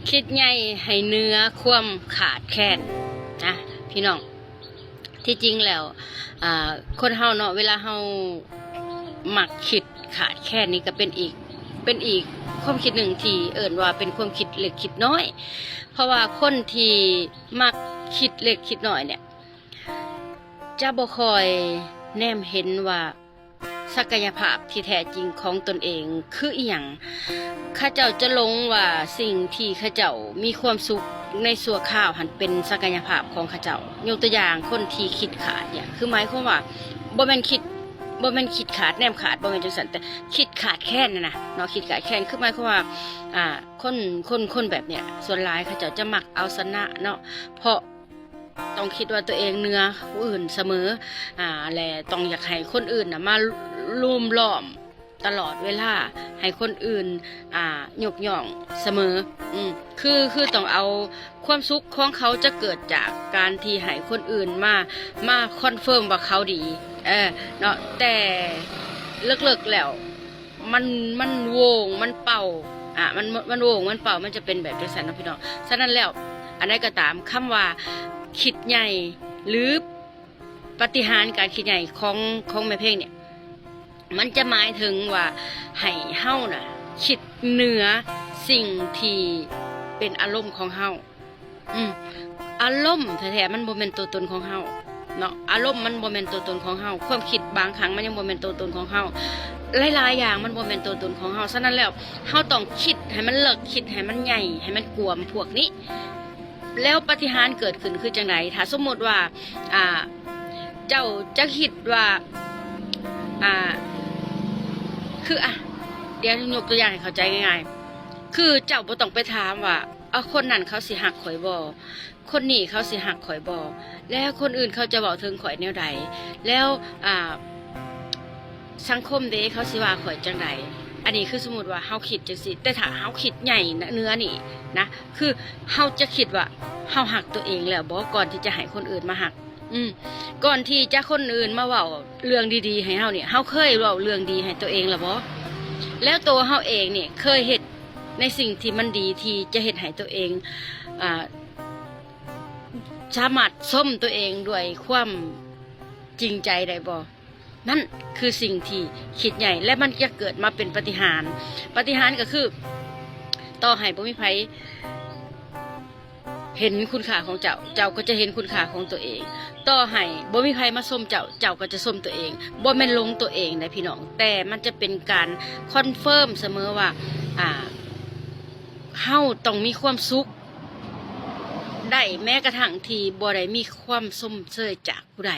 ຄິດໃຫຍ່ໃຫ້ເໜືອຄວາມຂາດແຄນນະພີ່ນ້ອງ. ທີ່ຈິງແລ້ວ ອ່າ ຄົນເຮົາເນາະ ເວລາເຮົາມັກຄິດຂາດແຄນນີ້ ກໍເປັນອີກ ເປັນອີກຄວາມຄິດໜຶ່ງທີ່ເອີ້ນວ່າເປັນຄວາມຄິດເລັກຄິດນ້ອຍ. ເພາະວ່າຄົນທີ່ມັກຄິດເລັກຄິດນ້ອຍເນີ້ຍ ຈະບໍ່ຄ່ອຍແນມເຫັນວ່າ ສັກກະຍະພາບທີ່ແທ້ຈິງຂອງຕົນເອງຄືອີ່ຫຍັງ. ເຂົາເຈົ້າຈະຫຼົງວ່າສິ່ງທີ່ເຂົາເຈົ້າມີຄວາມສຸກໃນຊົ່ວຄາວຫັ້ນ ເປັນສັກກະຍະພາບຂອງເຂົາເຈົ້າ. ຍົກຕົວຢ່າງ ຄົນທີ່ຄິດຂາດເນີ້ຍ ຄືໝາຍຄວາມວ່າ ບໍ່ແມ່ນຄິດ ບໍ່ແມ່ນຄິດຂາດແນມຂາດ ບໍ່ແມ່ນຈັ່ງຊັ້ນ ແຕ່ຄິດຂາດແຄນຫັ້ນນະເນາະ. ຄິດຂາດແຄນ ຄືໝາຍຄວາມວ່າ ອ່າ ຄົນ ຄົນ ຄົນແບບເນີ້ຍ ສ່ວນຫຼາຍເຂົາເຈົ້າຈະມັກເອົາຊະນະເນາະ ເພາະ ຕ້ອງຄິດວ່າຕົວເອງເໜືອຜູ້ອື່ນສະເໝີ ອາ ແລະ ຕ້ອງຢາກໃຫ້ຄົນອື່ນນະມາລຸມລ້ອມຕະຫຼອດເວລາ ໃຫ້ຄົນອື່ນ ອາ ຍົກຍ້ອງສະເໝີ. ອື ຄື ຄືຕ້ອງເອົາຄວາມສຸກຂອງເຂົາຈະເກີດຈາກການທີ່ໃຫ້ຄົນອື່ນມາ ມາຄອນເຟີມວ່າເຂົາດີ ເອີ ເນາະ. ແຕ່ເລິກໆແລ້ວ ມັນ ມັນໂຫວ່ງ ມັນເປົ່າ ອາ ມັນ ມັນໂຫວ່ງ ມັນເປົ່າ ມັນຈະເປັນແບບຈັ່ງຊັ້ນເນາະພີ່ນ້ອງ. ສະນັ້ນແລ້ວ ອັນໃດກໍຕາມ ຄຳວ່າຄິດໃຫຍ່ ຫຼື ປາຕິຫານການຄິດໃຫຍ່ຂອງ ຂອງແມ່ເພັງເນີ້ຍ ມັນຈະໝາຍເຖິງວ່າໃຫ້ເຮົານະຄິດເໜືອສິ່ງທີ່ເປັນອາລົມຂອງເຮົາ. ອືມ ອາລົມແທ້ໆ ມັນບໍ່ແມ່ນຕົວຕົນຂອງເຮົາເນາະ. ອາລົມມັນບໍ່ແມ່ນຕົວຕົນຂອງເຮົາ. ຄວາມຄິດບາງຄັ້ງມັນຍັງບໍ່ແມ່ນຕົວຕົນຂອງເຮົາ. ຫຼາຍໆຢ່າງມັນບໍ່ແມ່ນຕົວຕົນຂອງເຮົາ. ສະນັ້ນແລ້ວ ເຮົາຕ້ອງຄິດໃຫ້ມັນເລິກ, ຄິດໃຫ້ມັນໃຫຍ່, ໃຫ້ມັນກວ້າງພວກນີ້. ແລ້ວປາຕິຫານເກີດຂຶ້ນຄືຈັ່ງໃດ? ຖ້າສົມມຸດວ່າ ອ່າ ເຈົ້າຈະຄິດວ່າ ອ່າ ຄື ອ່ະ ດຽວຍົກຕົວຢ່າງໃຫ້ເຂົ້າໃຈງ່າຍໆ ຄືເຈົ້າບໍ່ຕ້ອງໄປຖາມວ່າ ເອົາ ຄົນນັ້ນເຂົາຊິຮັກຂ້ອຍບໍ່? ຄົນນີ້ເຂົາຊິຮັກຂ້ອຍບໍ່? ແລ້ວຄົນອື່ນເຂົາຈະເວົ້າເຖິງຂ້ອຍແນວໃດ? ແລ້ວ ອ່າ ສັງຄົມເດ ເຂົາຊິວ່າຂ້ອຍຈັ່ງໃດ? ອັນນີ້ຄືສົມມຸດວ່າເຮົາຄິດຈັ່ງຊີ້ ແຕ່ຖ້າເຮົາຄິດໃຫຍ່ເໜືອນີ້ນະ ຄືເຮົາຈະຄິດວ່າ ເຮົາຮັກຕົວເອງແລ້ວບໍ່ ກ່ອນທີ່ຈະໃຫ້ຄົນອື່ນມາຮັກ? ອືມ ກ່ອນທີ່ຈະຄົນອື່ນມາເວົ້າເລື່ອງດີໆໃຫ້ເຮົານີ້ ເຮົາເຄີຍເວົ້າເລື່ອງດີໃຫ້ຕົວເອງແລ້ວບໍ່? ແລ້ວຕົວເຮົາເອງນີ້ເຄີຍເຮັດໃນສິ່ງທີ່ມັນດີ ທີ່ຈະເຮັດໃຫ້ຕົວເອງ ອ່າ ສາມາດຊົມຕົວເອງດ້ວຍຄວາມຈິງໃຈໄດ້ບໍ່? ນັ້ນຄືສິ່ງທີ່ຄິດໃຫຍ່ ແລະ ມັນຈະເກີດມາເປັນປາຕິຫານ. ປາຕິຫານກໍຄື ຕໍ່ໃຫ້ບໍ່ມີໃຜ ເຫັນຄຸນຄ່າຂອງເຈົ້າ ເຈົ້າກໍຈະເຫັນຄຸນຄ່າຂອງຕົວເອງ. ຕໍ່ໃຫ້ບໍ່ມີໃຜມາຊົມເຈົ້າ ເຈົ້າກໍຈະຊົມຕົວເອງ. ບໍ່ແມ່ນຫຼົງຕົວເອງໃດ໋ພີ່ນ້ອງ ແຕ່ມັນຈະເປັນການຄອນເຟີມສະເໝີວ່າ ອ່າ ເຮົາຕ້ອງມີຄວາມສຸກໄດ້ ແມ້ກະທັ່ງທີ່ບໍ່ໄດ້ມີຄວາມຊົມເຊີຍຈາກຜູ້ໃດ.